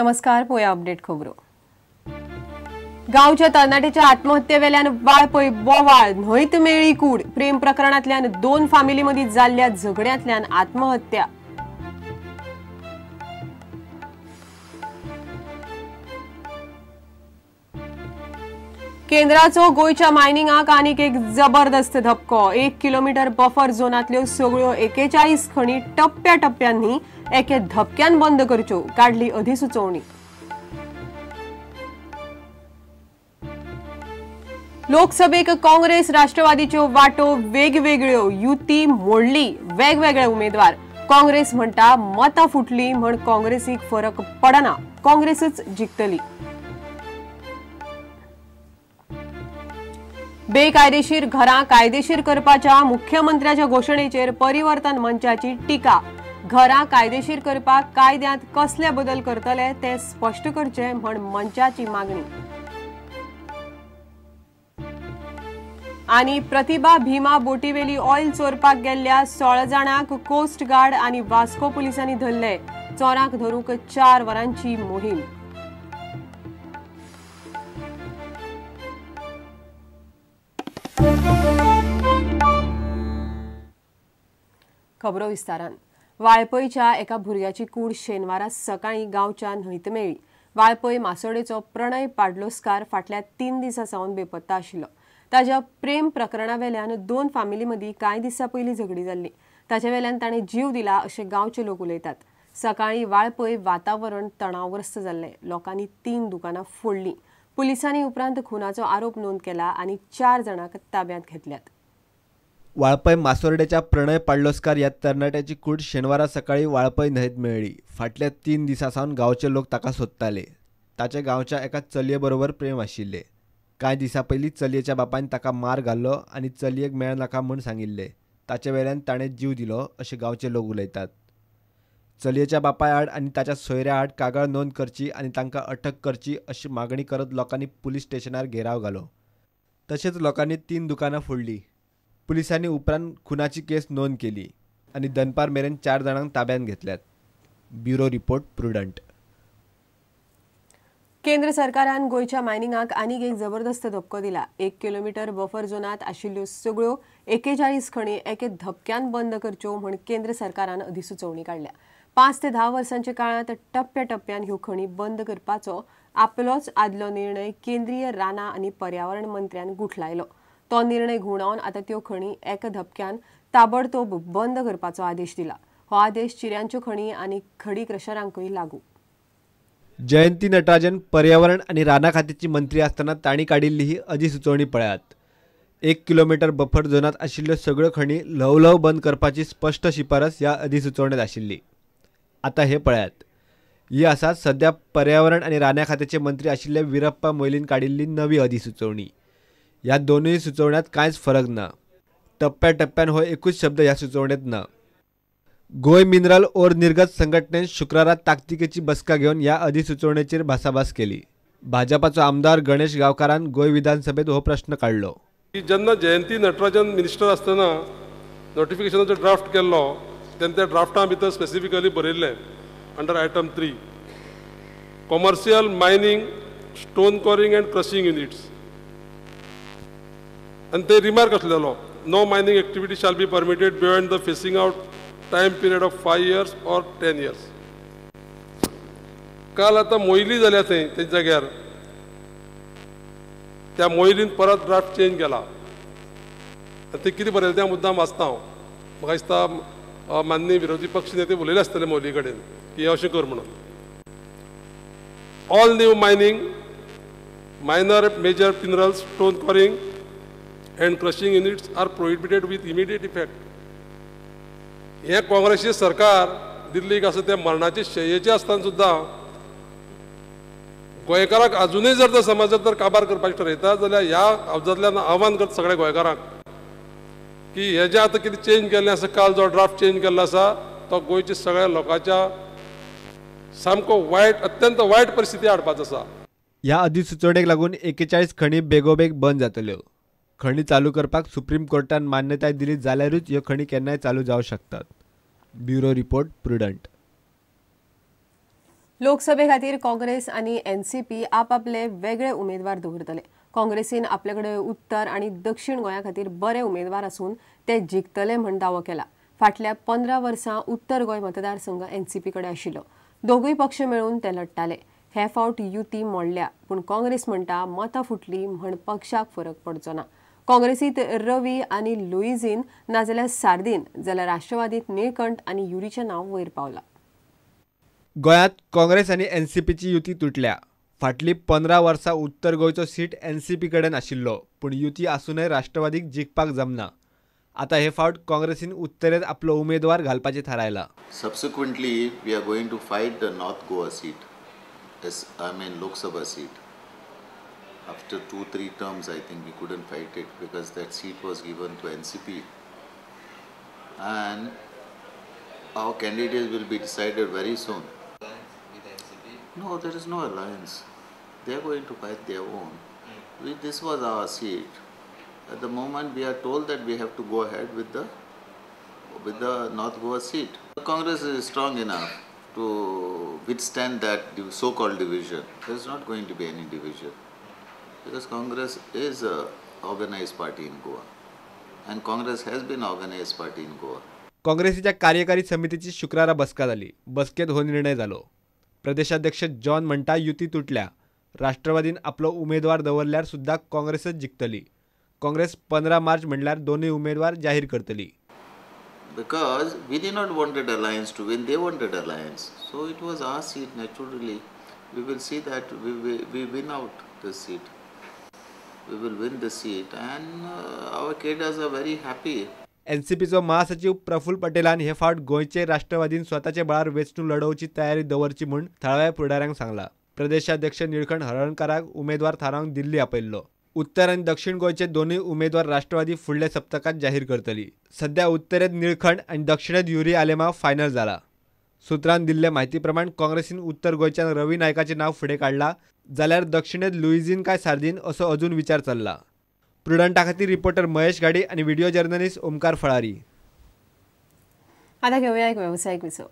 नमस्कार, पोया अपडेट खबरो. गांवच्या तरणाट्याच्या आत्महत्येवेल्यान वाळपय बोवाळ, न्हंयत मेळ्ळी कूड. प्रेम प्रकरणांतल्यान दोन फामिली मदीं जाल्ल्या झगड्यांतल्यान आत्महत्या. केंद्राचो गोंयच्या मायनिंगाक आनीक एक जबरदस्त धपको. 1 किलोमीटर बफर झोनांतल्यो सगळ्यो 41 खणी टप्प्या टप्प्यांनी एके धपक्यान बंद करच्यो, काडली अधिसुचोवणी. लोकसभेक काँग्रेस राष्ट्रवादीच्यो वाटो वेगवेगळ्यो, युती मोडली, वेगवेगळे उमेदवार. काँग्रेस म्हणटा मतां फुटली म्हण काँग्रेसीक फरक पडना, काँग्रेसच जिखतली. बेकायदेशीर घरां कायदेशीर करपाच्या मुख्यमंत्र्याच्या घोशणेचेर परिवर्तन मंचाची टिका. घरां कायदेशीर करपाक कायद्यांत कसले बदल करतले ते स्पश्ट करचे म्हण मंचाची मागणी. आनी प्रतिभा भीमा बोटीवेली ऑयल चोरपाक गेल्ल्या 16 जाणांक कोस्ट गार्ड आनी वास्को पुलिसांनी धरले. चोरांक धरूंक 4 वरांची मोहीम. खबरो विस्तारान. वाळपयच्या एका भुरग्याची कूड शेनवारा सकाळीं गांवच्या न्हंयत मेळ्ळी. वाळपय मासोडेचो प्रणय पाडलोस्कार फाटल्या 3 दिसां सावन बेपत्ता आशिल्लो. ताज्या प्रेम प्रकरणावेल्यान 2 फामिली मदीं कांय दिसां पयलीं झगडी जाल्ली. ताचे वेल्यान ताणें जीव दिला अशें गांवचे लोक उलयतात. सकाळीं वाळपय वातावरण तणावग्रस्त जाल्लें. लोकांनी 3 दुकानां फोडलीं. पुलिसांनी उपरांत खुनाचो आरोप नोंद केला आनी 4 जाणांक ताब्यांत घेतल्यात. वाळपय मासोर्डेच्या प्रणय पाडलोस्कार ह्या तरणाट्याची कूड शेनवारा सकाळीं वाळपय न्हंयत मेळ्ळी. फाटल्या 3 दिसां सावन गांवचे लोक ताका सोदताले. ताचे गांवच्या एका चलये बरोबर प्रेम आशिल्लें. कांय दिसां पयलीं चलयेच्या बापायन ताका मार घाल्लो आनी चलयेक मेळनाका म्हूण सांगिल्लें. ताचे वेल्यान ताणें जीव दिलो अशें गांवचे लोक उलयतात. चलयेच्या बापाय आड आनी ताच्या सोयऱ्या आड कागाळ नोंद करची आनी तांकां अटक करची अशी मागणी करत लोकांनी पुलीस स्टेशनार घेराव घालो. तशेंच लोकांनी 3 दुकानां फोडलीं. पुलिसांनी उपरांत खुनाची केस नोंद केली आनी दनपार मेरेन 4 जाणांक ताब्यांत घेतल्यात. Bureau report, Prudent. केंद्र सरकारान गोंयच्या मायनिंगाक आनीक एक जबरदस्त धपको दिला. 1 किलोमीटर बफर झोनांत आशिल्ल्यो सगळ्यो 41 खणी एके धपक्यान बंद करच्यो म्हूण केंद्र सरकारान अधिसुचोवणी काडल्या. 5 ते 10 वर्सांच्या काळांत टप्प्या टप्प्यान ह्यो खणी बंद करपाचो आपलोच आदलो निर्णय केंद्रीय रानां आनी पर्यावरण मंत्र्यान गुठलायलो. तो निर्णय घुंवडावन आतां त्यो खणी एका धपक्यान ताबडतोब बंद करपाचो आदेश दिला. हो आदेश चिऱ्यांच्यो खणी आनी खडी क्रशरांकूय लागू. जयंती नटराजन पर्यावरण आनी रानां खात्याची मंत्री आसतना तांणी काडिल्ली ही अधिसुचोवणी पळयात. 1 किलोमीटर बफर झोनांत आशिल्ल्यो सगळ्यो खणी ल्हव ल्हव बंद करपाची स्पश्ट शिफारस ह्या अधिसुचोवणेंत आशिल्ली. आतां हें पळयात. ही आसा सद्या पर्यावरण आनी रानां खात्याचे मंत्री आशिल्ले वीरप्पा मोयलीन काडिल्ली नवी अधिसुचोवणी. ह्या दोनूय सुचोवण्यांत कांयच फरक ना. टप्प्या टप्प्यान हो एकूच शब्द ह्या सुचोवणेंत ना. गोंय मिनरल ओर निर्गत संघटनेन शुक्रारा ताकतिकेची बसका घेवन ह्या अधिसुचोवणेचेर भासाभास केली. भाजपाचो आमदार गणेश गांवकारान गोंय विधानसभेत हो प्रश्न काडलो. जेन्ना जयंती नटराजन मिनिस्टर आसतना नोटिफिकेशनाचो ड्राफ्ट केल्लो तेन्ना त्या ड्राफ्टा भितर स्पेसिफिकली बरयल्लें under item 3 commercial mining, stone quarrying and crushing units. आनी ते रिमार्क आसलेलो, no mining activity shall be permitted beyond the phasing out time period of 5 years or 10 years. काल आतां मोयली जाल्या थंय तेंच्या जाग्यार, त्या मोयलीन परत ड्राफ्ट चेंज केला. आनी ते कितें बरयलें तें मुद्दाम वाचता हांव. म्हाका दिसता माननीय विरोधी पक्ष नेते उलयले आसतले मोयली कडेन की अशें कर म्हणून. All new mining, minor major minerals, stone quarrying and crushing units are prohibited with immediate effect. हें काँग्रेसी सरकार दिल्लीक आसा त्या मरणाचे शयेचे आसतना सुद्दां गोंयकारांक आजुनूय जर तो समाज जर काबार करपाचें ठरयता जाल्यार ह्या हावजांतल्यान आव्हान करता सगळ्या गोंयकारांक की हे जें आतां कितें चेंज केल्लें आसा, काल जो ड्राफ्ट चेंज केल्लो आसा तो गोंयच्या सगळ्या लोकांच्या सामको वायट, अत्यंत वायट परिस्थिती हाडपाचो आसा. ह्या अधिसुचोवणेक लागून 41 खणी बेगोबेग बंद जातल्यो. खणी चालू करपाक सुप्रीम कोर्टान मान्यताय दिली जाल्यारूच ह्यो खणी केन्नाय चालू जावं शकतात. Bureau report, Prudent. लोकसभे खातीर काँग्रेस आनी एनसीपी आपापले वेगळे उमेदवार दवरतले. काँग्रेसीन आपले कडेन उत्तर आनी दक्षिण गोंया खातीर बरे उमेदवार आसून ते जिखतले म्हण दावो केला. फाटल्या 15 वर्सां उत्तर गोंय मतदारसंघ एनसीपी कडेन आशिल्लो. दोगूय पक्ष मेळून ते लढटाले. हे फावट युती मोडल्या, पूण काँग्रेस म्हणटा मतां फुटली म्हण पक्षाक फरक पडचो ना. काँग्रेसीत रवी आनी लुईझीन नाजाल्यार सार्दीन, जाल्यार राष्ट्रवादीत निळकंठ आनी युरीचें नांव वयर पावलां. गोंयांत काँग्रेस आनी एनसीपीची युती तुटल्या. फाटलीं 15 वर्सां उत्तर गोंयचो सीट एनसीपी कडेन आशिल्लो, पूण युती आसूनय राष्ट्रवादीक जिखपाक जमना. आतां हे फावट काँग्रेसीन उत्तरेंत आपलो उमेदवार घालपाचें थारायलां. Subsequently we are going to fight the North Goa seat, I mean Lok Sabha seat. After 2-3 terms I think we couldn't fight it because that seat was given to NCP and our candidates will be decided very soon. With NCP? No, there is no alliance. They are going to fight their own. This was our seat. At the moment we are told that we have to go ahead with the North Goa seat. The Congress is strong enough to withstand that so-called division. There is not going to be any division because Congress is a organized party in Goa and Congress has been organized party in Goa. काँग्रेसीच्या कार्यकारी समितीची शुक्रारा बसका जाली. बसकेत हो निर्णय जालो. प्रदेशाध्यक्ष जॉन म्हणटा युती तुटल्या. राष्ट्रवादीन आपलो उमेदवार दवरल्यार सुद्धा काँग्रेसच जिखतली. काँग्रेस 15 मार्च म्हणल्यार दोनूय उमेदवार जाहीर करतली. Because we did not wanted alliance to win, they wanted alliance. So it was our seat naturally. We will see that we win out the seat. We will win the seat and our cadres are very happy. एनसीपीचो महासचिव प्रफुल्ल पटेलान हे फावट गोंयचे राष्ट्रवादीन स्वताचे बळार वेंचणूक लढोवची तयारी दवरची म्हूण थळाव्या फुडाऱ्यांक सांगला. प्रदेशाध्यक्ष निळकंठ हळर्णकाराक उमेदवार थारावंक दिल्ली आपयल्लो. उत्तर आनी दक्षिण गोंयचे दोनूय उमेदवार राष्ट्रवादी फुडल्या सप्तकांत जाहीर करतली. सध्या उत्तरेत निळखंड आनी दक्षिणेत युरी आलेमाव फायनल जाला. सूत्रान दिल्ले म्हायती प्रमाण काँग्रेसीन उत्तर गोंयच्यान रवी नायकाचें नांव फुडें काडलां, जाल्यार दक्षिणेत लुईझीन काय सार्दीन असो अजून विचार चल्ला. प्रुडंटा खातीर रिपोर्टर महेश घाडी आनी व्हिडिओ जर्नलिस्ट ओमकार फळारी. आता घेऊया एक व्यावसायिक विसव.